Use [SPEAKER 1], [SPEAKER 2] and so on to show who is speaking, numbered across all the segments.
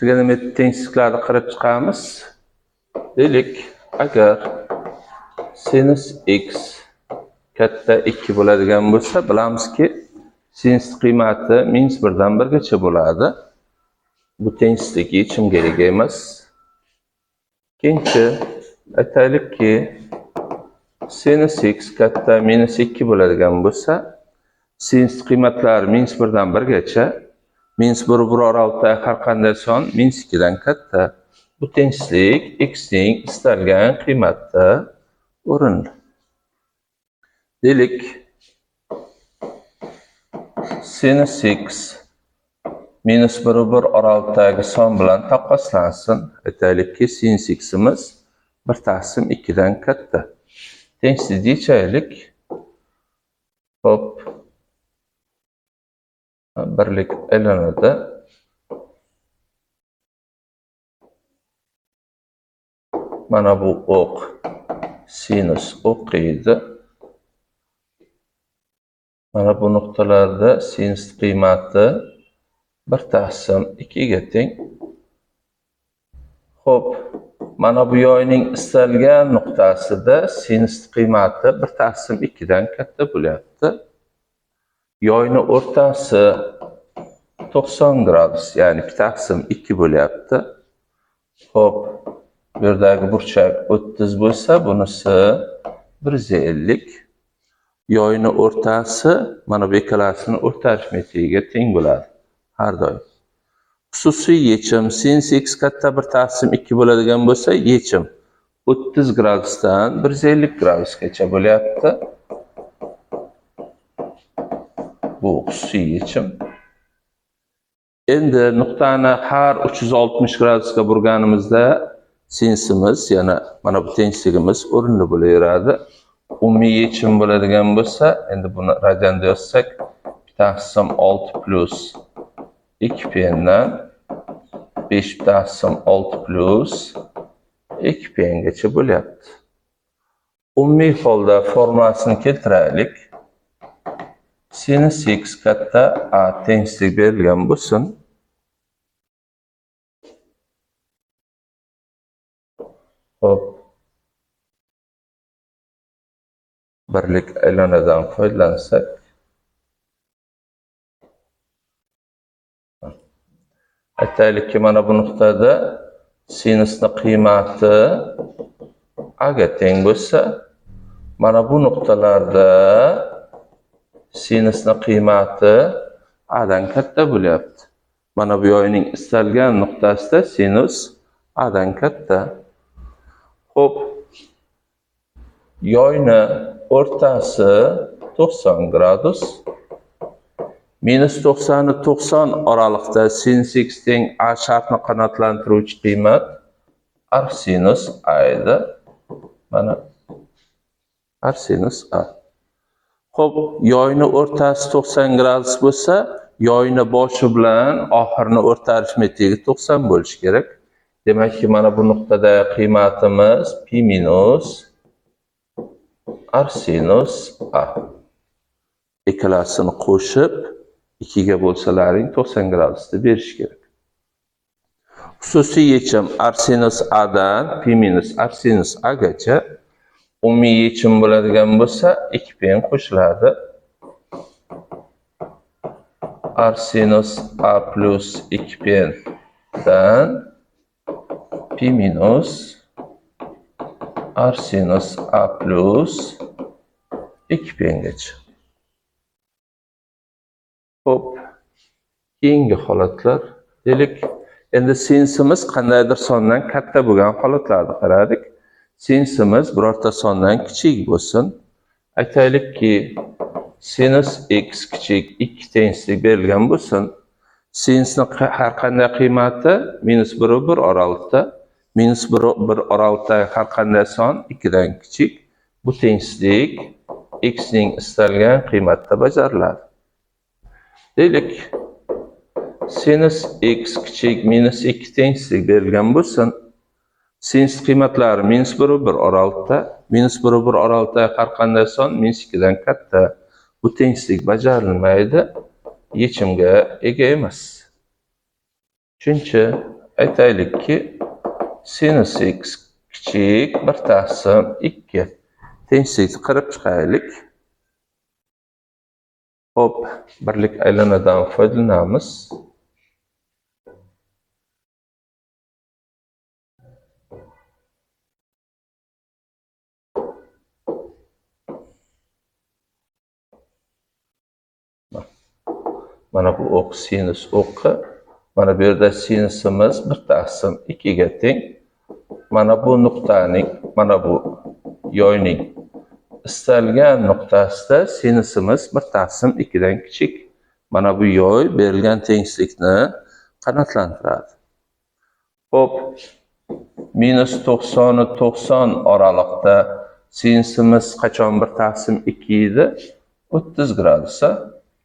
[SPEAKER 1] Trigonometrik tengsizliklarni qarab chiqamiz. Deylik, agar sinus x katta 2 bo'ladigan bo'lsa, bilamizki, sinus qiymati -1 dan 1 gacha bo'ladi. Bu tengsizlik yechimga ega emas. Ikkinchi, aytaylikki, sinus x katta -2 bo'ladigan bo'lsa, sinus qiymatlari -1 dan 1 gacha, -1 1 oralig'ida har qanday son -2 dan katta. Bu tengsizlik x ning istalgan qiymatida o'rinli. Deylik, sinus x -1 1 oralig'idagi son bilan taqqoslansin. Aytaylikki, sinus x'imiz 1/2 dan katta. Tengsizlikni yechaylik. Hop. Birlik aylanadi. Mana bu o'q sinus o'qi edi. Mana bu nuqtalarda sinus qiymati 1/2 ga teng. Xo'p, mana bu yoyning istalgan nuqtasida sinus qiymati 1/2 dan katta bo'lyapti. Yoyni o'rtasi 90 gradus, ya'ni 1/2 bo'lyapti. Xo'p, bu yerdagi burchak 30 bo'lsa, bunisi 150. Yoyni o'rtasi mana bu ikkalasini o'rta arifmetigiga teng bo'ladi har doim. Xususiy yechim sinus x katta 1/2 bo'ladigan bo'lsa, yechim 30 gradusdan 150 gradusgacha bo'lyapti. Bu xususiy yechim. Endi nuqtani har 360 gradusga burganimizda sinusimiz, yana mana bu tengsizligimiz o'rinli bo'laveradi. Umumiy yechim bo'ladigan bo'lsa, endi buni radianda yozsak, 1/6 plus 2 pndan 5/6 plus 2 pngacha bo'lyapti. Umumiy holda formulasini keltiraylik. Sinus x katta a tengsizlik berilgan bo'lsin. Xo'p. Birlik aylanadan foydalansak, aytaylikki, mana bu nuqtada sinusni qiymati a ga teng bo'lsa, mana bu nuqtalarda sinusni qiymati a dan katta bo'lyapti. Mana bu yoyning istalgan nuqtasida sinus a dan katta. Xo'p, yoyni o'rtasi 90 gradus. -90 90 oraliqda sinus x teng a shartni qanoatlantiruvchi qiymat arcsinus a edi. Mana arcsinus a. Xo'p, yoyni o'rtasi 90 gradus bo'lsa, yoyni boshi bilan oxirini o'rta arifmetigi 90 bo'lishi kerak. Demakki, mana bu nuqtada qiymatimiz pi minus arcsinus a. Ikkalasini qo'shib 2 ga bo'lsalaring 90 gradusda berish kerak. Xususiy yechim arcsinus a dan pi minus arcsinus a gacha. Umumiy yechim bo'ladigan bo'lsa, 2 pn qo'shiladi. Arcsinus a plus 2 pn dan pi minus arcsinus a plus 2 pn gacha. Xo'p, keyingi holatlar deylik. Endi sinusimiz qandaydir sondan katta bo'lgan holatlarni qaradik. Sinusimiz birorta sondan kichik bo'lsin. Aytaylikki, sinus x kichik 2 tengsizlik berilgan bo'lsin. Sinusning har qanday qiymati -1 1 oralig'ida, -1 1 oralig'ida har qanday son 2 dan kichik. Bu tengsizlik x ning istalgan qiymatida bajariladi. Deylik, sinus x kichik -2 tengsizlik berilgan bo'lsin. Sinus qiymatlari -1 1 oralig'ida, -1 1 oralig'ida har qanday son -2 dan katta. Bu tengsizlik bajarilmaydi, yechimga ega emas. Uchinchi, Aytaylikki, sinus x kichik 1 taqsim 2. Tengsizlikni qirib chiqaylik. Xo'p, birlik aylanadan foydalanamiz. Mana bu o'q sinus o'qi. Mana bu yerda sinusimiz 1 taqsim 2 ga teng. Mana bu nuqtaning, mana bu yoyning istalgan nuqtasida sinusimiz 1 taqsim 2 dan kichik. Mana bu yoy berilgan tengsizlikni qanoatlantiradi. Xo'p, minus 90 90 oraliqda sinusimiz qachon 1 taqsim 2 edi? 30 gradusda.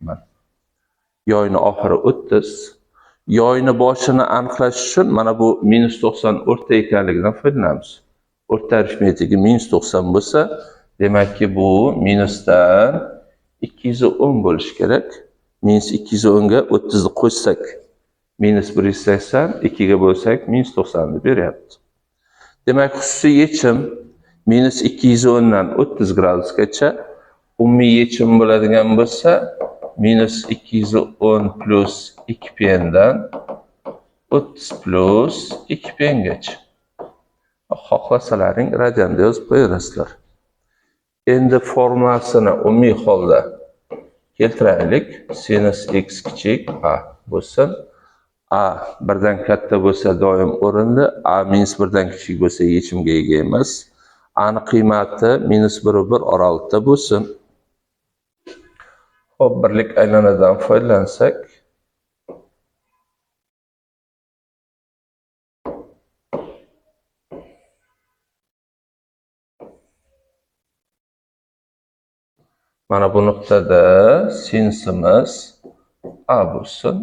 [SPEAKER 1] Mana yoyni oxiri 30. Yoyni boshini aniqlash uchun mana bu minus 90 o'rta ekanligidan foydalanamiz. O'rta arifmetiki minus 90 bo'lsa, demakki bu minusdan 210 bo'lishi kerak. Minus 210 ga 30 ni qo'shsak, minus 180, 2 ga bo'lsak minus 90 ni beryapti. Demak, xususiy yechim minus 210 dan 30 gradusgacha, umumiy yechim bo'ladigan bo'lsa, minus 210 plus 2 pndan 30 plus 2 pngacha. Xohlasalaring radianda yozib qo'yaverasizlar. Endi formulasini umumiy holda keltiraylik. Sinus x kichik a bo'lsin. A birdan katta bo'lsa doim o'rinli, a minus birdan kichik bo'lsa yechimga ega emas. A ni qiymati minus 1 va 1 oraliqda bo'lsin. Xo'p, birlik aylanadan foydalansak, mana bu nuqtada sinusimiz a bo'lsin.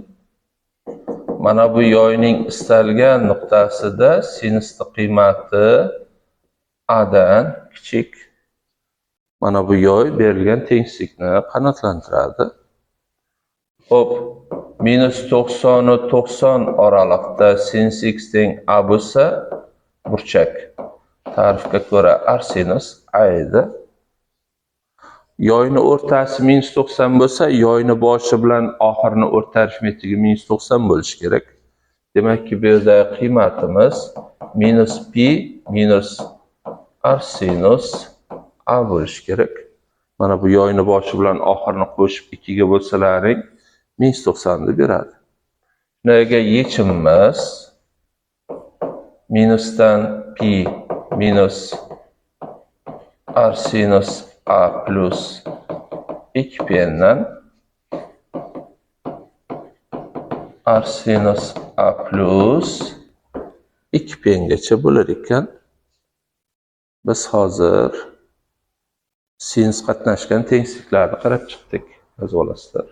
[SPEAKER 1] Mana bu yoyning istalgan nuqtasida sinusning qiymati a dan kichik. Mana bu yoy berilgan tengsizlikni qanoatlantiradi. Xo'p, minus 90 va 90 oraliqda sinus x teng a bo'lsa, burchak ta'rifga ko'ra arsinus a edi. Yoyni o'rtasi minus 90 bo'lsa, yoyni boshi bilan oxirini o'rta arifmetigi minus 90 bo'lishi kerak. Demakki, bu yerda qiymatimiz minus pi minus arsinus a bo'lishi kerak. Mana bu yoyni boshi bilan oxirini qo'shib 2 ga bo'lsalaring minus 90 ni beradi. Shunga yechimimiz minusdan pi minus arsinus a plus 2 pndan arsinus a plus 2 pngacha bo'lar ekan. Biz hozir sinus qatnashgan tengsizliklarni qarab chiqdik, yozib olasizlar.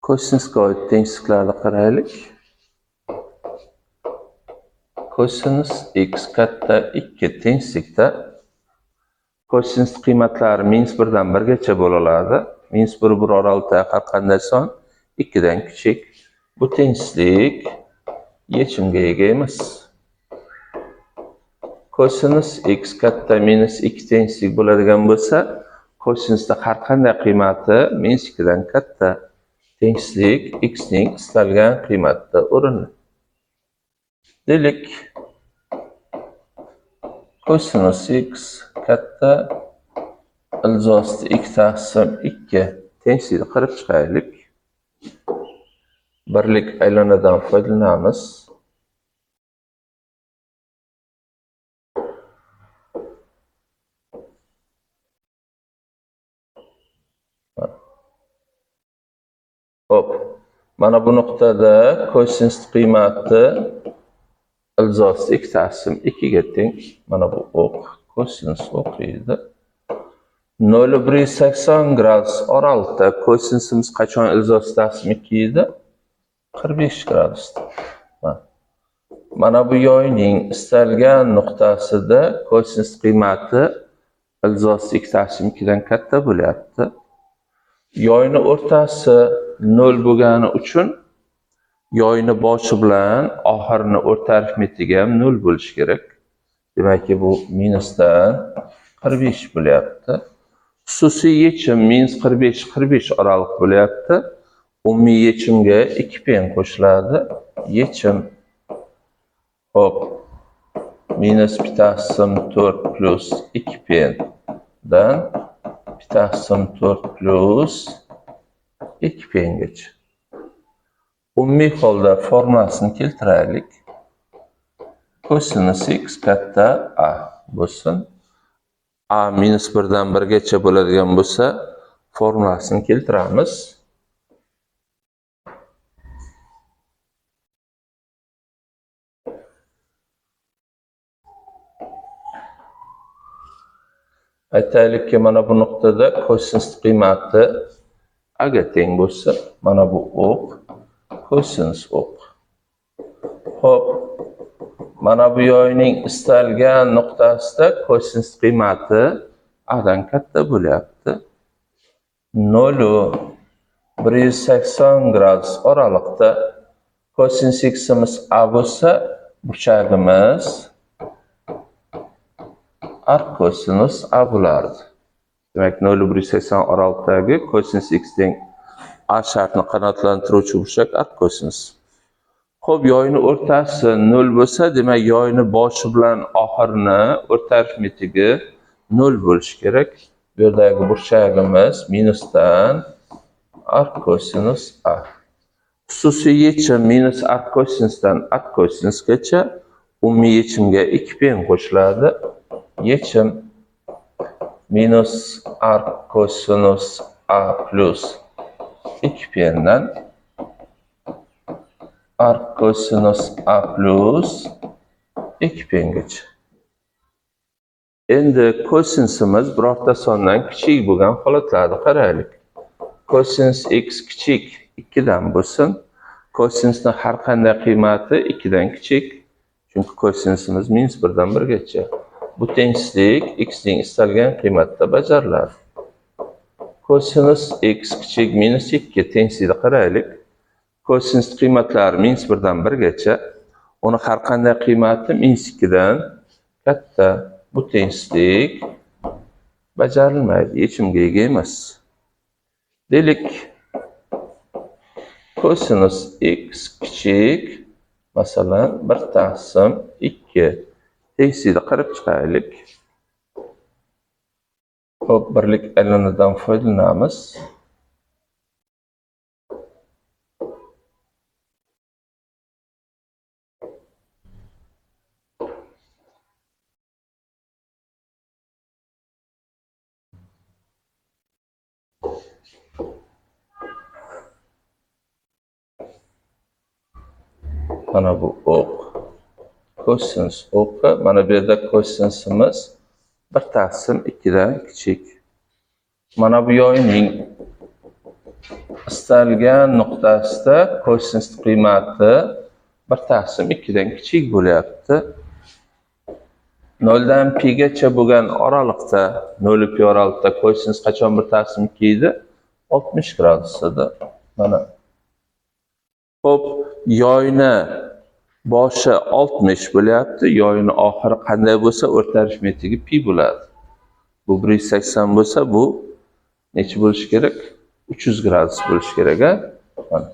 [SPEAKER 1] Kosinusga oid tengsizliklarni qaraylik. Kosinus x katta 2 tengsizlikda kosinus qiymatlari minus 1 dan 1 gacha bo'la oladi. Minus 1 1 oraliqda har qanday son 2 dan kichik. Bu tengsizlik yechimga ega emas. Kosinus x katta minus 2 tengsizlik bo'ladigan bo'lsa, kosinusda har qanday qiymati minus 2 dan katta. Tengsizlik x ning istalgan qiymatida o'rinli. Deylik, kosinus x katta ildizosti 2 taqsim 2 tengsizlikni qirib chiqaylik. Birlik aylanadan foydalanamiz. Xo'p, mana bu nuqtada kosinus qiymati ildizosti 2 taqsim 2 ga teng. Mana bu o'q kosinus o'qi edi. 0,180 gradus oraliqda kosinusimiz qachon ildizosti taqsim 2 edi? 45 gradusda. Mana bu yoyning istalgan nuqtasida kosinus qiymati ildizosti 2 taqsim 2 dan katta bo'lyapti. Yoyni o'rtasi 0 bo'lgani uchun Yoyni boshi bilan oxirini o'rta arifmetigi ham 0 bo'lishi kerak. Demakki, bu minusdan 45 bo'lyapti. Xususiy yechim minus 45 45 oraliq bo'lyapti. Umumiy yechimga 2 pen qo'shiladi. Yechim. Xo'p, minus 1,4 plus 2 pendan 1,4 plus 2 pengacha. Umumiy holda formulasini keltiraylik. Kosinus x katta a bo'lsin. A minus 1dan 1 gacha bo'ladigan bo'lsa, formulasini keltiramiz. Aytaylikki, mana bu nuqtada kosinus qiymati a ga teng bo'lsa, mana bu o'q kosinus o'q. Xo'p, mana bu yoyning istalgan nuqtasida kosinus qiymati a dan katta bo'lyapti. 0 180 gradus oraliqda kosinus ximiz a bo'lsa, burchagimiz arc kosinus a bo'lardi. Demak, 0 180 oraliqdagi kosinus x teng a shartini qanoatlantiruvchi burchak arc kosinus. Xo'p, yoyni o'rtasi 0 bo'lsa, demak, yoyni boshi bilan oxirini o'rta arifmetigi 0 bo'lishi kerak. Bu yerdagi burchagimiz minusdan arc kosinus a. Xususiy yechim minus arc kosinusdan arc kosinusgacha, umumiy yechimga 2 pen qo'shiladi. Yechim minus arc kosinus a plus 2 pendan arc kosinus a plus 2 pengacha. Endi kosinusimiz birorta sondan kichik bo'lgan holatlarni qaraylik. Kosinus x kichik 2 dan bo'lsin. Kosinusning har qanday qiymati 2 dan kichik. Chunki kosinusimiz minus 1 dan 1 gacha. Bu tengsizlik x ning istalgan qiymatida bajariladi. Kosinus x kichik minus 2 tengsizlikni qaraylik. Kosinus qiymatlari minus 1 dan 1 gacha. Uni har qanday qiymati minus 2 dan katta. Bu tengsizlik bajarilmaydi, yechimga ega emas. Deylik, kosinus x kichik masalan 1 taqsim 2 tengsizlikni qarab chiqaylik. Xo'p, birlik aylanadan foydalanamiz. Mana bu o'q kosinus o'qi, mana bu yerda kosinusimiz 1 taqsim 2 dan kichik. Mana bu yoyning istalgan nuqtasida kosinus qiymati 1 taqsim 2 dan kichik bo'lyapti. 0 dan pi gacha bo'lgan oraliqda, 0 pi oraliqda kosinus qachon 1 taqsim 2 edi? 60 gradus edi. Mana. Xo'p, yoyni boshi 60 bo'lyapti, yoyni oxiri qanday bo'lsa, o'rta arifmetigi pi bo'ladi. Bu 180 bo'lsa, bu necha bo'lishi kerak? 300 gradus bo'lishi kerak, a? Mana.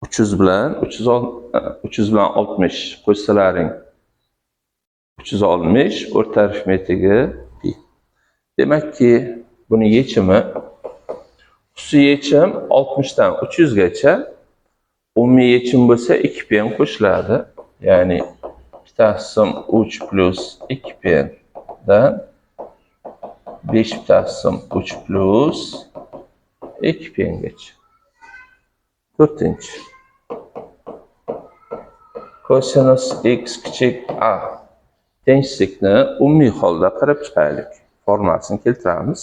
[SPEAKER 1] 300 bilan 300 bilan 60 qo'shsalaring 360, o'rta arifmetigi pi. Demakki, buni yechimi xususiy yechim 60 dan 300 gacha, umumiy yechim bo'lsa 2 pen qo'shiladi. Ya'ni 1 taqsim 3 plus 2 pendan 5 taqsim 3 plus 2 pengacha. To'rtinchi. Kosinus x kichik a tengsizlikni umumiy holda qarab chiqaylik. Formulasini keltiramiz.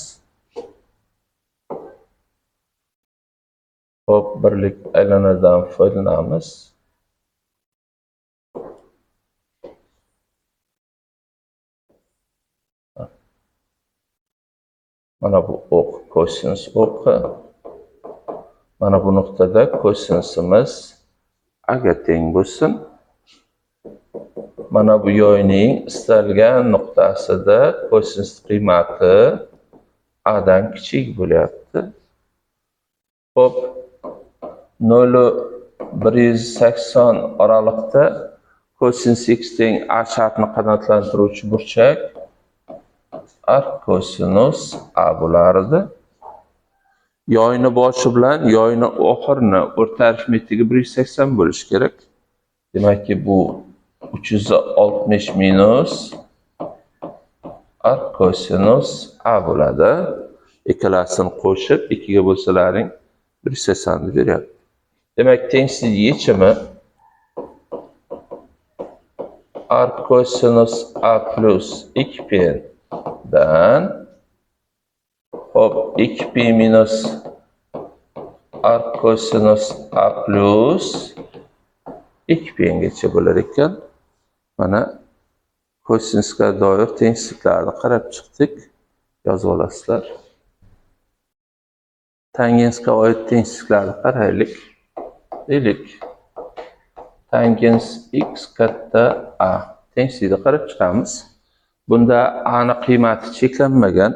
[SPEAKER 1] Xo'p, birlik aylanadan foydalanamiz. Mana bu o'q kosinus o'qi. Mana bu nuqtada kosinusimiz a ga teng bo'lsin. Mana bu yoyning istalgan nuqtasida kosinus qiymati a dan kichik bo'lyapti. Xo'p, 0 180 oraliqda kosinus x teng a shartini qanoatlantiruvchi burchak arc kosinus a bo'lardi. Yoyni boshi bilan yoyni oxirini o'rta arifmetigi 180 bo'lishi kerak. Demakki, bu 360 minus arc kosinus a bo'ladi. Ikkalasini qo'shib 2 ga bo'lsalaring 180 ni beryapti. Demak, tengsizlik yechimi arc kosinus a plus 2 pi dan, hop, 2 pi minus arc kosinus a plus 2 pi gacha bo'lar ekan. Mana kosinusga doir tengsizliklarni qarab chiqdik. Yozib olasizlar. Tangensga oid tengsizliklarni qaraylik. Deylik, tangens x katta a tengsizlikni qarab chiqamiz. Bunda a ni qiymati cheklanmagan.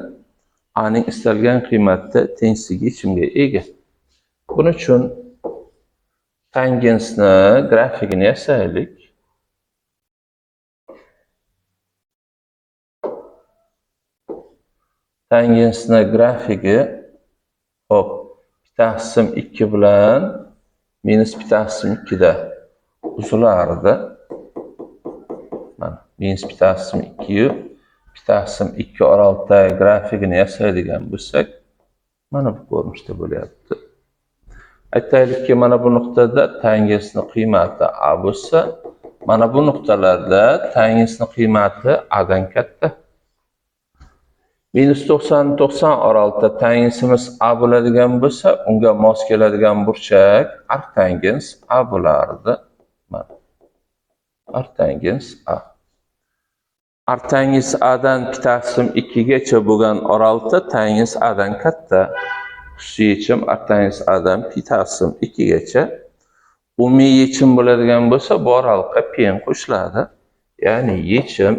[SPEAKER 1] A ning istalgan qiymatida tengsizlik yechimga ega. Buning uchun tangensni grafikini yasaylik. Tangensni grafigi, hop, pi taqsim 2 bilan minus pi taqsim 2 da uzilardi. Mana minus pi taqsim 2 yu pi taqsim 2 oraliqdagi grafikini yasaydigan bo'lsak, mana bu ko'rinishda bo'lyapti. Aytaylikki, mana bu nuqtada tangensni qiymati a bo'lsa, mana bu nuqtalarda tangensni qiymati a dan katta. Minus 90 90 oraliqda tangensimiz a bo'ladigan bo'lsa, unga mos keladigan burchak arctangens a bo'lardi. Mana arctangens a. Arctangens a dan pi taqsim 2 gacha bo'lgan oraliqda tangens a dan katta. Xususiy yechim arctangens a dan pi taqsim 2 gacha. Umumiy yechim bo'ladigan bo'lsa, bu oraliqqa pi ham qo'shiladi. Ya'ni yechim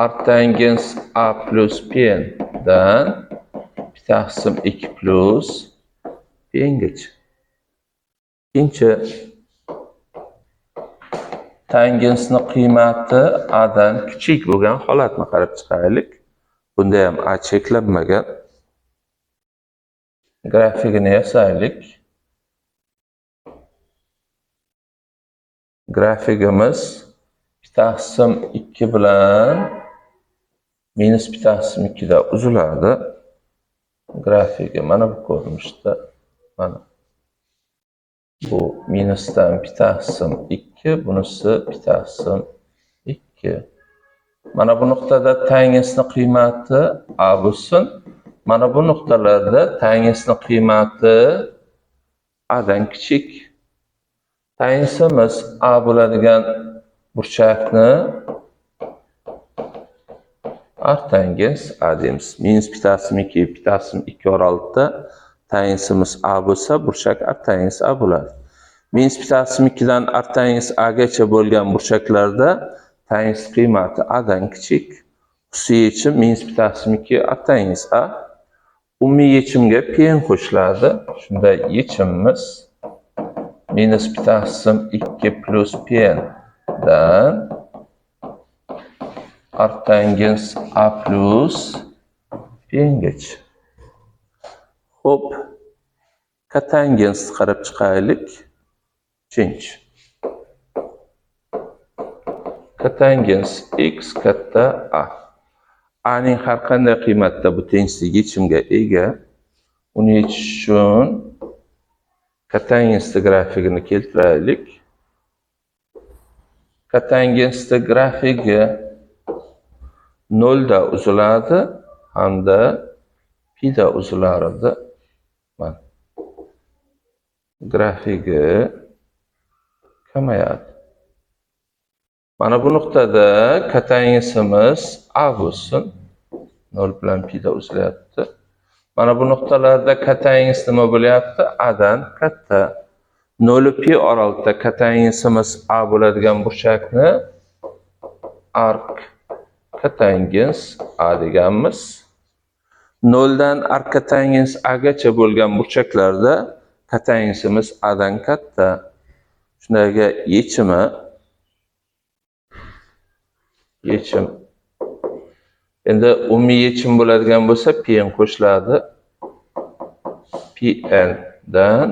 [SPEAKER 1] arctangens a plus pi dan pi taqsim 2 plus pi gacha. Ikkinchi, tangensni qiymati a dan kichik bo'lgan holatni qarab chiqaylik. Bunda ham a cheklanmagan. Grafikini yasaylik. Grafikimiz pi taqsim 2 bilan minus pi taqsim 2 da uziladi. Grafigi mana bu ko'rinishda. Mana bu minusdan pi taqsim 2, bunisi pi taqsim 2. Mana bu nuqtada tangensni qiymati a bo'lsin. Mana bu nuqtalarda tangensni qiymati a dan kichik. Tangensimiz a bo'ladigan burchakni arctangens a deymiz. Minus pi taqsim 2 pi taqsim 2 oraliqda tangensimiz a bo'lsa, burchak arctangens a bo'ladi. Minus pi taqsim 2 dan arctangens a gacha bo'lgan burchaklarda tangens qiymati a dan kichik. Xususiy yechim minus pi taqsim 2 arctangens a. Umumiy yechimga pi ham qo'shiladi. Shunda yechimimiz minus pi taqsim 2 plus pi dan arctangens a plus pi gacha. Xo'p, kotangensni qarab chiqaylik. Uchinchi. Kotangens x katta a. A ning har qanday qiymatida bu tengsizlik yechimga ega. Uni yechish uchun kotangensni grafikini keltiraylik. Kotangensni grafigi 0 da uziladi hamda pi da uzilar edi. Mana grafigi kamayadi. Mana bu nuqtada kotangensimiz a bo'lsin. 0 bilan pi da uzilyapti. Mana bu nuqtalarda kotangens nima bo'lyapti? A dan katta. 0 pi oralig'ida kotangensimiz A bo'ladigan burchakni ark kotangens A deganmiz. 0 dan ark kotangens A gacha bo'lgan burchaklarda kotangensimiz A dan katta. Shundaga yechimi yechim. Endi umumiy yechim bo'ladigan bo'lsa Pn qo'shiladi. Pn dan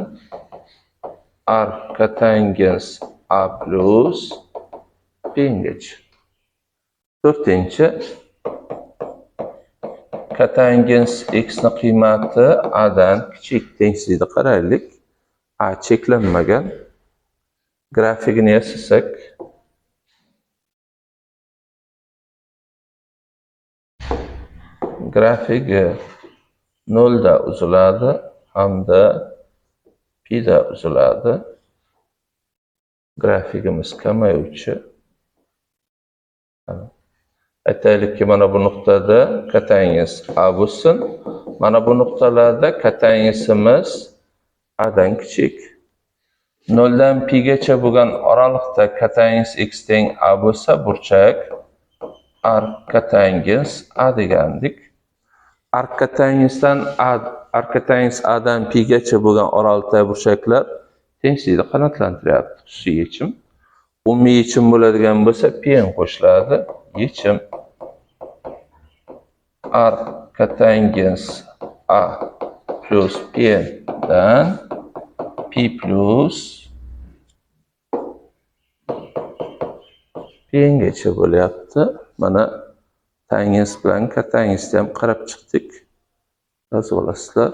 [SPEAKER 1] ark kotangens A plus Pngacha. To'rtinchi, kotangens x ni qiymati A dan kichik tengsizlikni qaraylik. A cheklanmagan. Grafikini yasasak, grafigi 0 da uziladi hamda pi da uziladi. Grafikimiz kamayuvchi. Aytaylikki, mana bu nuqtada kotangens A bo'lsin. Mana bu nuqtalarda kotangensimiz A dan kichik. 0 dan pi gacha bo'lgan oraliqda kotangens x teng A bo'lsa, burchak ark kotangens A degandik. Ark kotangensdan A, ark kotangens A dan pi gacha bo'lgan oraliqdagi burchaklar tengsizlikni qanoatlantiryapti. Xususiy yechim. Umumiy yechim bo'ladigan bo'lsa Pn qo'shiladi. Yechim ark kotangens A plus Pn dan pi plus Pngacha bo'lyapti. Mana tangens bilan kotangensni ham qarab chiqdik. Yozib olasizlar.